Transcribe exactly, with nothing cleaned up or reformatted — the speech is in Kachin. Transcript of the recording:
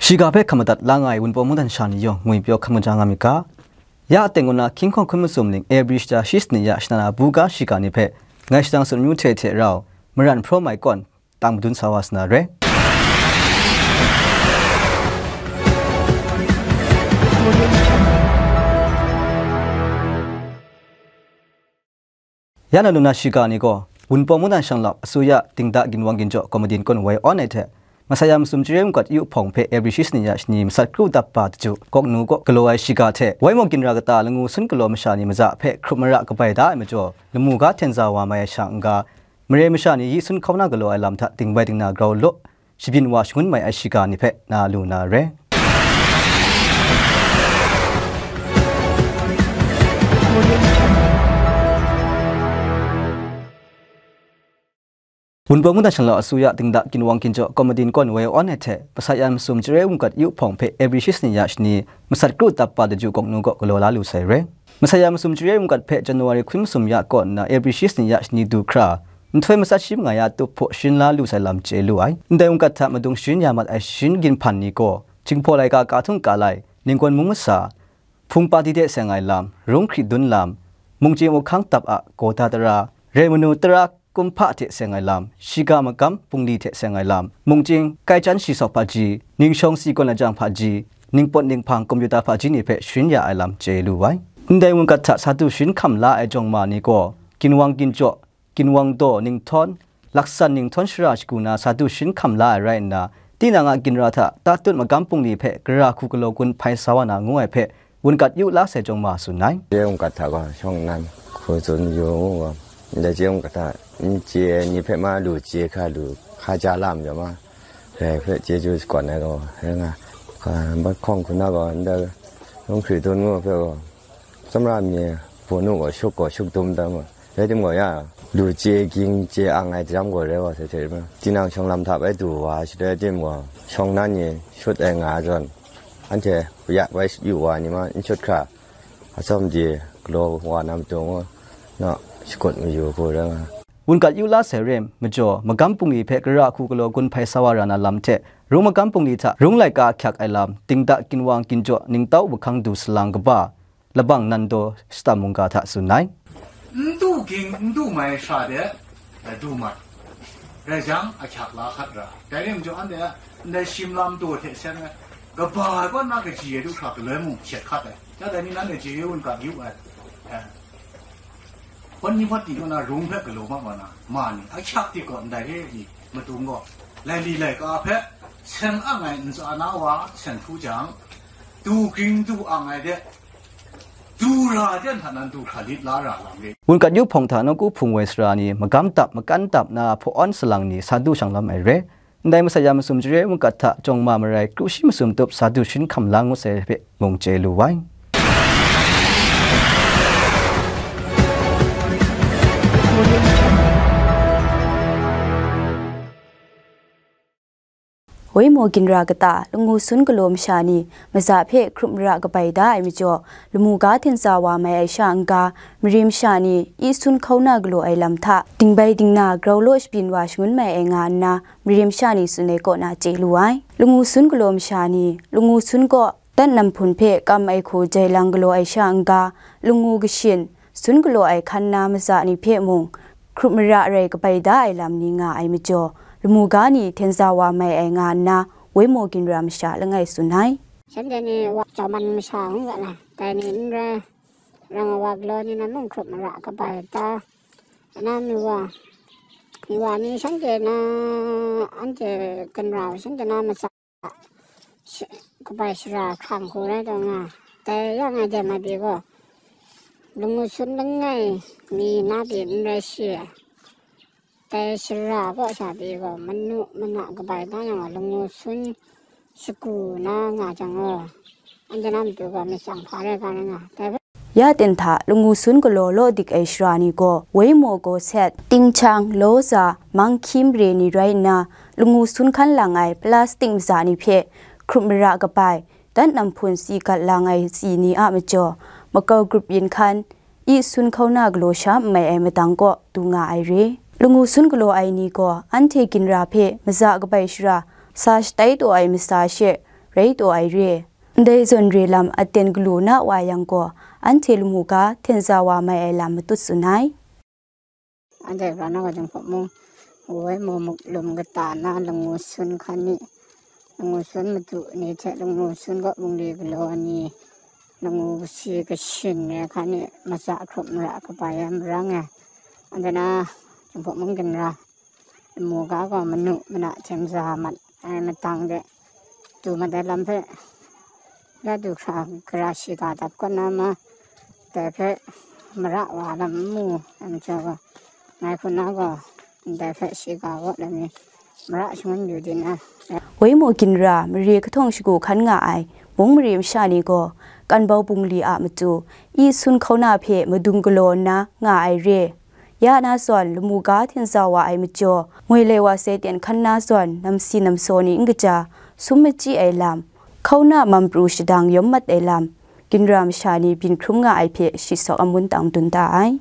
Shiga hpe hkam madat la nga ai Wunpawng mungdan sha ni yawng ngwipyaw hkam kaja nga myit ga. Ya aten kaw na hkying hkawng hkun masum ning April shata shi sanit ya shana na buga shiga ni hpe ngai shadang tsun amyu hte hte rau maran hpraw mai kawn tang madun sa wa sa na re. Ya na lu na shiga ni gaw, Wunpawng mungdan shanglawk asuya dingda ginwang ginjaw komadi nkawn woi awn ai hte, masaya masum chyare mungkat yu hpawng hpe April shi sanit ya shani masat kru dap ba daju kawk nu kaw galaw ai shiga hte, woi maw ginra kata lamu sun galaw masha ni maza hpe hkrup mara kabai da ai majaw, lamu ga hten za wa mai ai sha n-ga, mare masha ni yi sun hkauna galaw ai lam hta dingbai dingna grau law, shabyin wa shangun mai ai shiga ni hpe na lu na re. Wunpawng mungdan shanglawk asuya dingda ginwang ginjaw komadi nkawn woi awn ai hte, masaya masum chyare mungkat yu hpawng hpe April shi sanit ya shani masat kru dap ba daju kawk nu kaw galaw la lu sai re. Masaya masum chyare mungkat hpe January hkun masum ya kaw nna April shi sanit ya shani du hkra, nhtoi masat shi manga ya tup hpaw sharin la lu sai lam chye lu ai. Ndai mungkat hta madung sharin ya mat ai sharin ginhpan ni gaw, Jinghpaw laika ka htung ka lai, Ninggawn mung masa, Hpung pati hte seng ai lam, Rung hkri dun lam, Mungchying uhkang dap a Gawda tara, Remanu tara kumhpa hte seng ai lam, Shiga magam bungli hte seng ai lam, Mungchying kaichyan shisawk hpaji, Ningshawng si kawn lajang hpaji, Ningpawt ninghpang kompyuta hpaji ni hpe sharin ya ai lam chye lu ai. Ndai mungkat hta sa du sharin hkam la ai jawng ma ni gaw, ginwang ginjaw, ginwang daw ninghtawn, laksan ninghtawn shara shagu na sa du sharin hkam la ai rai nna, tinang a ginra hta tatut magam bungli hpe gara hku galaw gun hpai sa wa na ngu ai hpe, wungat yu la sai jawng ma tsun ai. Chye wungat hta gaw shawng nnan hku tsun yu ngu gaw, ndai chye wungat hta n chye ai ni hpe ma lu chye hkra lu hkaja lam jaw ma, grai hpe chyeju shakawn ai gaw, rai nga, hpa hkawng hku na gaw, ndai Rung hkri dun ngu hpe gaw, tsawmra mi hpunu gaw shuk gaw shuk dum tam ai. Rai timung gaw, ya, lu chye ging chye ang ai daram gaw rai wa sai hte, tinang shawng lam hta bai du wa shadai timung gaw, shawng nnan ni shut ai nga ai zawn, anhte ya bai yu wa ni ma n shut hkra, atsawm di galaw wa na matu ngu, na shakut mayu hku rai nga. Wungat yu la sai rem majaw, magam bungli hpe gara hku galaw gun hpai sa wa ra na lam hte, Rung magam bungli hta Rung laika ahkyak ai lam, dingda ginwang ginjaw ningtau mahkang du salang kaba, labang nan daw shata mungga hta tsun ai. N du ging, n du mai shara de, eh, du mat. Rai jang, ahkyak la hkat ra. Dai rai majaw, anhte ndai shim lam daw hte seng ai, kaba ai kaw na kaji ai du hkra galoi mung shet hkat ai. Chyat dai ni nanhte chye yu n gat yu ai. Eh. Hpawt ni hpawt ni kaw na Rung hpe galaw ma wa na, ma ni, ahkyak di gaw ndai re ni, matu gaw, laili laika hpe, seng ang ai ntsa na wa, seng hkru jang, du ging du ang ai de, du ra de hta nan du hkra lit la ra lam re. Wungat yu hpawng hta nawku hpung woi sara ni magam dap, makan dap na hpaw-awn salang ni sa du shang lam ai re. Ndai masaya masum chyare mungkat hta jawng ma marai kru shi masum tup sa du sharin hkam la ngut sai hpe mung chye lu ai. Woi maw ginra kata lamu sun galaw masha ni maza hpe hkrup mara kabai da ai majaw, lamu ga hten za wa mai ai sha n-ga, mare masha ni yi sun hkauna galaw ai lam hta, dingbai dingna grau law shabyin wa shangun mai ai nga nna, mare masha ni tsun ai kaw na chye lu ai. Lamu sun galaw masha ni, lamu sun kaw, dat nam hpun hpe kam ai hku jai lang galaw ai sha n-ga, lamu kashin, sun galaw ai hkan na maza ni hpe mung, hkrup mara rai kabai da ai lam ni nga ai majaw, lamu ga ni hten za wa mai ai nga nna, woi maw ginra masha langai tsun ai. Shanhte ni wa, Jawman masha ngu ga na, dai ni n rai, rang wa galaw ni nan mung hkrup mara kabai da, na mi wa, mi wa ni shanhte na, anhte ginra shanhte na maza, sh-, kabai shara hkrang hku rai taw nga. Dai yang ai de ma pyi gaw, lamu sun langai mi na pyi n rai shi ai. Dai shara kaw sha pyi gaw, manu mana kabai da yang gaw, lamu sun shagu na nga jang gaw, anhte na matu gaw myit tsang hpa rai ga na nga. Dai hpe Ya ten hta lamu sun galaw law dik ai shara ni gaw, Woi maw gaw set, Tingchang, Lawza, Manghki mare ni rai nna, lamu sun hkan lang ai plastik maza ni hpe hkrup mara kabai, dat nam hpun si gat lang ai si ni a majaw, makau grup yin hkan, yi sun hkauna galaw sha n mai ai madang kaw du nga ai re. Lamu sun galaw ai ni gaw, anhte ginra hpe maza kabai shara sa shatai taw ai masa she, rai taw ai re. Ndai zawn re lam aten galu na wa yang gaw, anhte lamu ga hten za wa mai ai lam matut tsun ai. Anhte Rana wa Jinghpaw mung, woi mu muk lum kata na, lamu sun hkan ni, lamu sun madu ni hte lamu sun kaw bungli galaw ni, lamu kasi kashin ni hkan ni, matsa hkrup mara kaba yan marang e. Anhte na Jinghpaw mung ginra, lamu ga gaw manu mana hten za mat ai matang de, du mat ai lam hpe, ya du hkra gara shiga dat kaw na ma, dai hpe mara wa lam n mu ai majaw gaw, ngai hku na gaw, ndai hpe shiga kaw lam ni mara shangun yu di na. Woi mu ginra mare kahtawng shagu hkan nga ai mung mare masha ni gaw, Kanbau bungli a matu, i sun hkauna hpe madung galaw nna nga ai re. Ya na zawn, lamu ga hten za wa ai majaw, ngoi lai wa sai ten hkan na zawn, namsi namsaw ni n kaja, sum machyi ai lam, hkauna mam pru shadang yawm mat ai lam, ginra masha ni byin hkrum nga ai hpe shi sawk amun tang dun da ai.